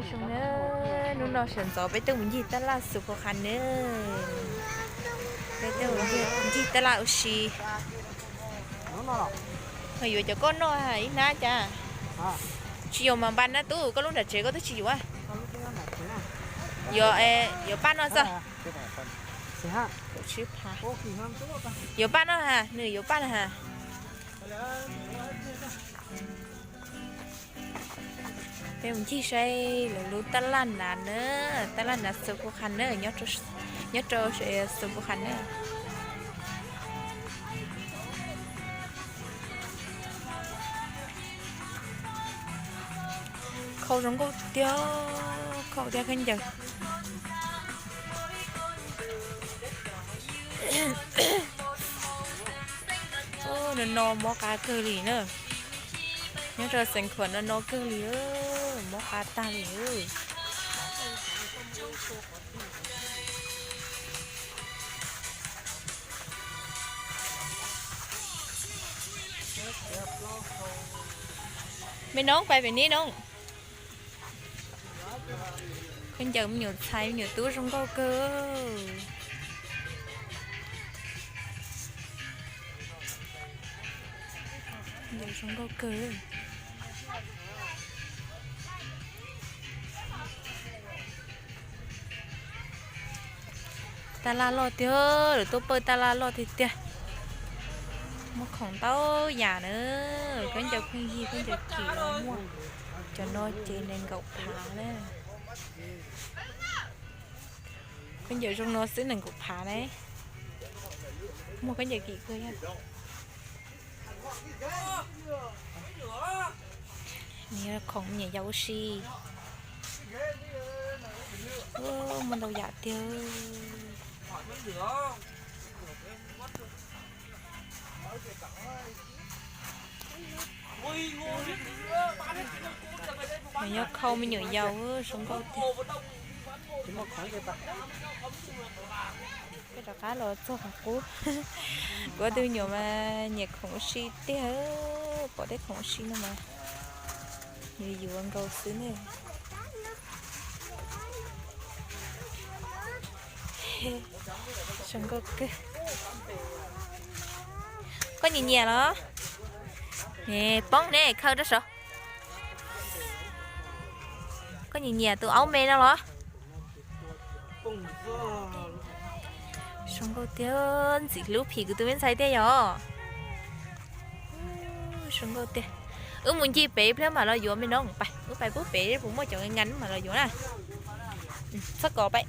Zoo na, hnub no sawv ntxov peb tuaj mus ncig tab laj Xus Phu Khas na. Peb tuaj mus ncig tab laj ua si. Ho yuav cov koj noj ib hnab cas? Tsis yuav mas npas na tub, koj lub nram tsev koj twb tsis yuav. Yuav, yuav paj noj xwb. Yuav paj noj ha, nws yuav paj na ha. Peb mus ncig saib lawv lub tab laj nav na, tab laj nav Xus Phu Khas na, nyob rau Xus Phu Khas na. Khau zoo nkauj tiag, khau tiag khaub ncaws. No no mob qab kawg li na. Nyob rau Xeev Khuam no no kawg li, mob qab tag li. Me noob pais pem ni noob. Khaub ncaws me nyuam ntxhais me nyuam tub zoo nkauj kawg. Zoo nkauj kawg. Tab laj loj tiag, lawv tuaj pawj tab laj loj tiag tiag. Muaj khoom ntau yam na, khaub ncaws pheej yig, khaub ncaws kim los muaj. Cov no ces nees nkaum phav na. Khaub ncaws zoo no xwb nees nkaum phav na. Muaj khaub ncaws kim kawg. Nws yog khoom me nyuam yaus ua si. Muaj ntau yam tiag. Nws yog khau me nyuam yaus zoo nkauj tiag. Peb rov qab los txog qhov qub. Kuv ob tug me nyuam mas nyiam khoom ua si tiag, pom tej khoom ua si no mas yuav yuav nkaus xwb ne. Zoo nkauj kawg. Koj nyiam nyiam los? Poob ne, khaws rau saud. Koj nyiam nyiam tus aub me no los? Zoo nkauj tiag, ntxim hlub phim kuv tus me ntxhais tiag yom. Zoo nkauj tiag. Wb mus ncig pem ib pliag mam los yuav me no, pais, wb pais pub pem puas muaj cov ngan mam los yuav na. Txhob kov pais.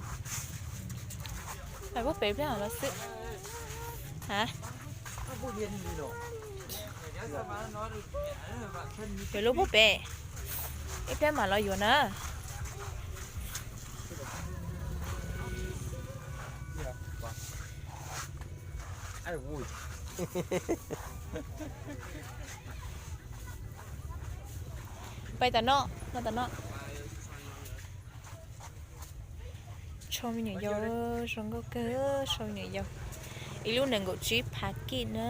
Pais pub pem ib pliag mam los xwb. Ha? Yuav lub pub pem, ib pliag mam los yuav na. Pais tom no, no tom no. Tsho me nyuam yaus, zoo nkauj kawg, tsho me nyuam yaus. Ib lub nees nkaum tsib phav kij na.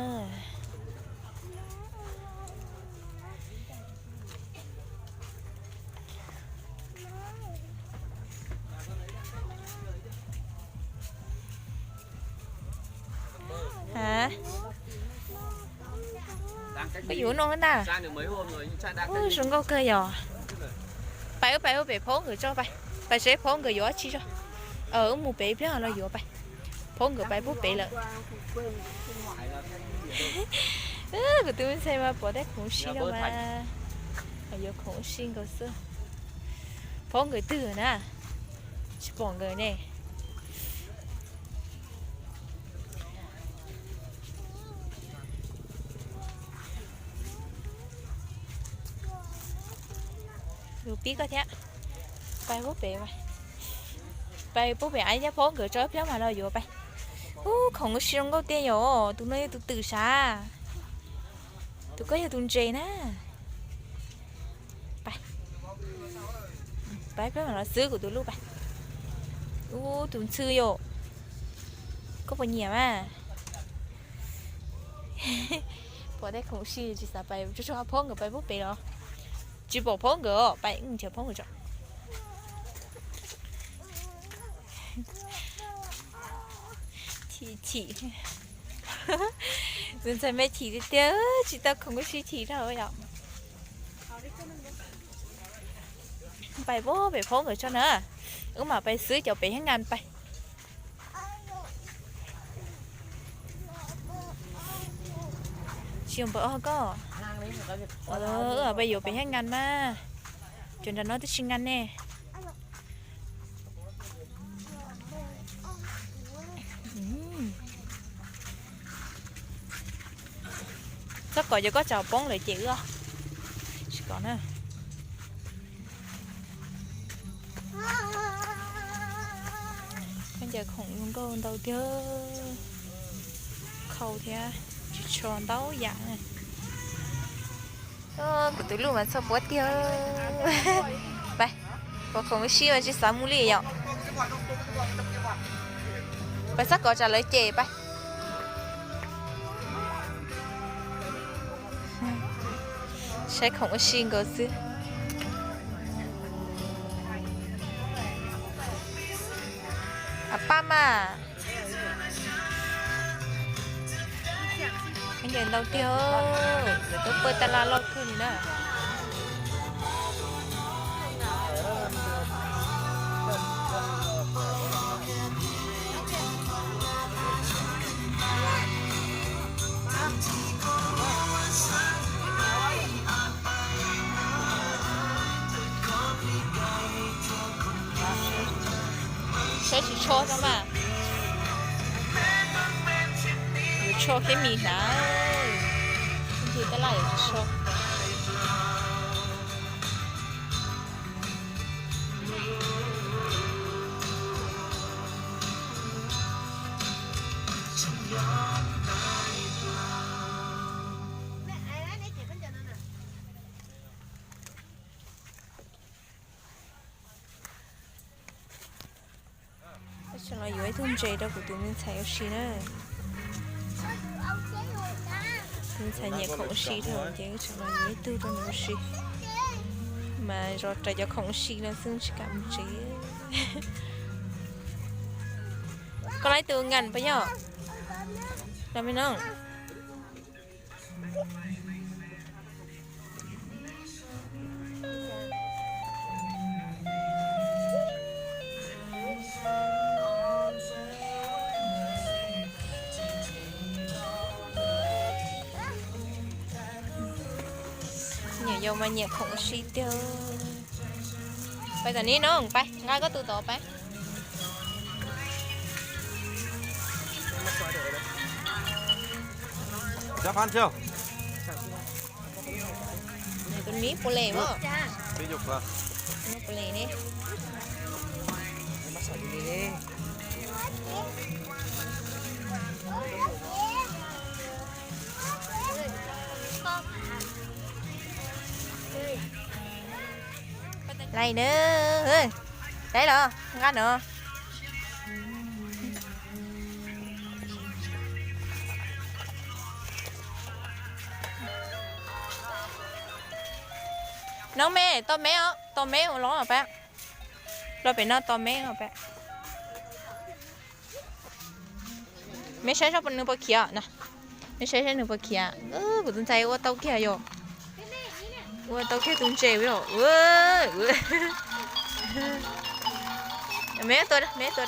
Ha? Koj yuav no ntag. Ub, zoo nkauj kawg yog. Pais wb pais wb pem phaub nkawd tso pais. Pais seb phaub nkawd yuav dab tsi tso. Wb mus pem ib pliag los yuav pais. Phaub nkawd pais pub pem lawm. Kuv tus me ntxhais mas pom tej khoom ua si no mas yuav khoom ua si nkaus xwb. Phaub nkawd twg na? Tsis pom nkawd ne. Yuav pib koj thiab. Pais pub pem, pais pub pem, ib nyab phaub nkawd tso ib pliag mas los yuav pais. Ub, khoom ua si zoo nkauj tiag yom, tus no yog tus twm sav. Tus koj yog tus ntses na. Pais, pais ib pliag mam los xwb kuv tus luj pais. Ub, tus ntxhw yom. Koj puas nyiam mas? Pom tej khoom ua si tsis xav pais, tsuas tsuas phaub nkawd pais pub pem los. Tsis pom phaub nkawd os, pais nrhiav phaub nkawd tso. Chim chim. Tus ntxhais me chim tiag tiag, tsis tau khoom ua si chim rau yom. Pais pem phob nkawd tso na. Wb mam pais xwb cov pem heev nkas pais. Tsis yog npawg ob koj. Wb pais yuav pem heev nkas mas. Cov nram no twb tsis nkas ne. Txhob kom cov koj tsav poob lawm ces wb tsis kom na. Koj ncaws khoom zoo nkauj ntau tiag, khau thiab tsis tsho ntau yam. Kuv tus luj mas txhua puab tiag. Pais, pom khoom ua si mas tsis xav mus li yom. Pais txhob kov tsam lawv cem pais. Saib khoom ua si nkaus xwb. A pab mas. Khaub ncaws ntau tiag, lawv tuaj pawj taj laj loj kawg li na. Saib tsis tsho xwb mas. Yuav tsho kiag mis hnav. Ib ntsis tab laj yuav tsis tsho. Wb tseem los yuav ib tug ntses rau kuv tus me ntxhais ua si na. Tus me ntxhais nyiam khoom ua si dhau ces wb tseem los yuav ib tug rau nws ua si. Mas zov raws cov khoom ua si no xwb tsis kam mus tsev. Koj laib tus nkas puas yog? Los me no. Nyiam yau mas nyiam khoom ua si tiag. Pais tom ni no, pais nqa koj tus tod pais. Tus ni puas les mas? Puas les ne? Lais na, lais los nqa no. Noob me, tos me os, tos me los pab. Los pem no tos me os pab. Me saib saib nws puas khiav na. Me saib saib nws puas khiav. Kuv tus ntxhais ua tau kiag yom. Ua tau kiag tus ntses yom. Me tua, me tua.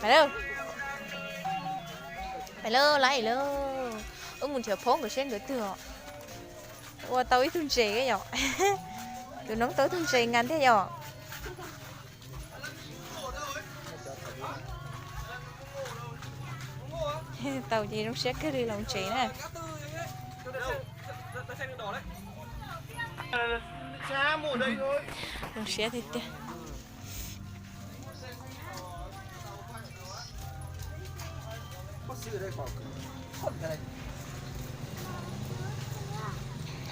Pais lauj, pais lauj, laib lauj. Wb mus nrhiav phob nkawd seb nkawd twg os. Ua tau ib tug ntses yom. Tus noob tau ib tug ntses nkas thiab yom. Tau ces zoo siab kawg li los tsev na. Zoo siab tiag tiag.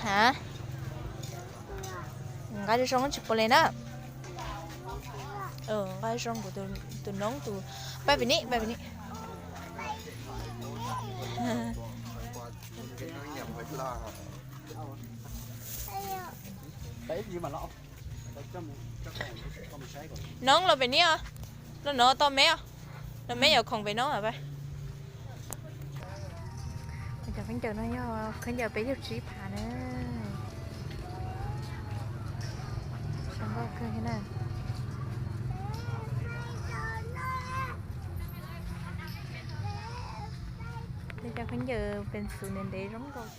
Ha, nqa zoo zoo tsis pom li na. Nqa zoo kuv tus noob tus. Pab pem ni, pab pem ni. Noob los pem niab, los no tau me, los me yuav khoom pem noob. Cov khaub ncaws no yog khaub ncaws peb caug tsib phav na. Cov khaub ncaws pes xus ntev ntev zoo nkauj.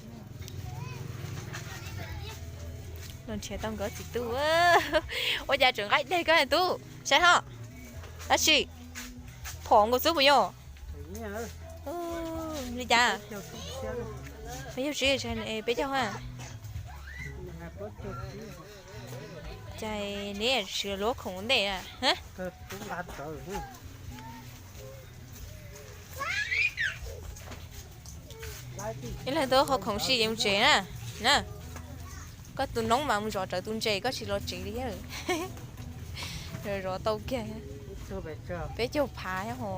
Los nrhiav tau nkawd txiv tub. Ua cas tseem nqaij deg koj tub saib ho. Tab sis phom nkaus xwb puas yog? Li cas? Peb caug tsib, peb caug ha. Cas neb tsis luab khoom ntej? Ib leeg twb qhov khoom si es mus tsev na. Na, koj tus noob mas mus zov rawv tus ntses, koj tsis los tsev li. Zov tau kiag. Peb caug phav ho.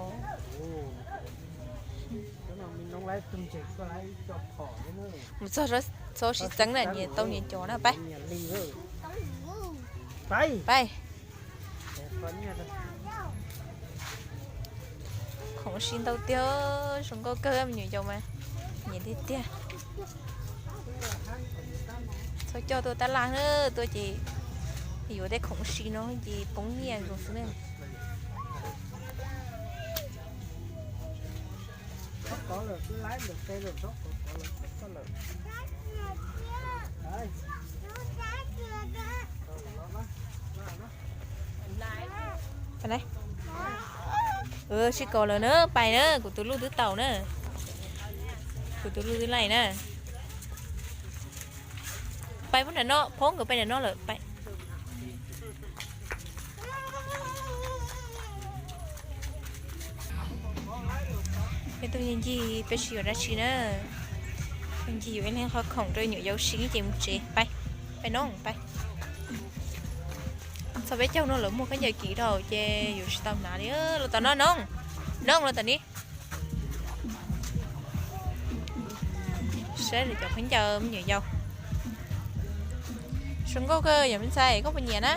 Mus txog txhob sib txeeb na, nyias tau nyias cov na. Pab, pab. Khoom si ntau tiag, zoo nkauj kawg me nyuam yaus mas. Nyiam tiag tiag. Txhob coj tuaj tab laj na, tuaj ces yuav tej khoom si no ces poob nyiaj nkaus xwb na. Sib kos lawm na, pais na, kuv tus luj twb tau na. Kuv tus luj twb laij na. Pais puag nram no, phob nkawd pais nram no lawm, pais. Peb tuaj ncig ncig peb tsis yuav dab tsi na. Ncig yuav ib leeg qhov khoom rau nyuam yaus si ces mus tsev, pais, pais noob, pais. Txog peb caug no lawv muag khaub ncaws kim rau ces yuav tsis tau hnav li. Los tom no noob, noob los tom ni. Saib lawv cov khaub ncaws me nyuam yaus. Zoo nkauj kawg yom me ntxhais, koj puas nyiam na?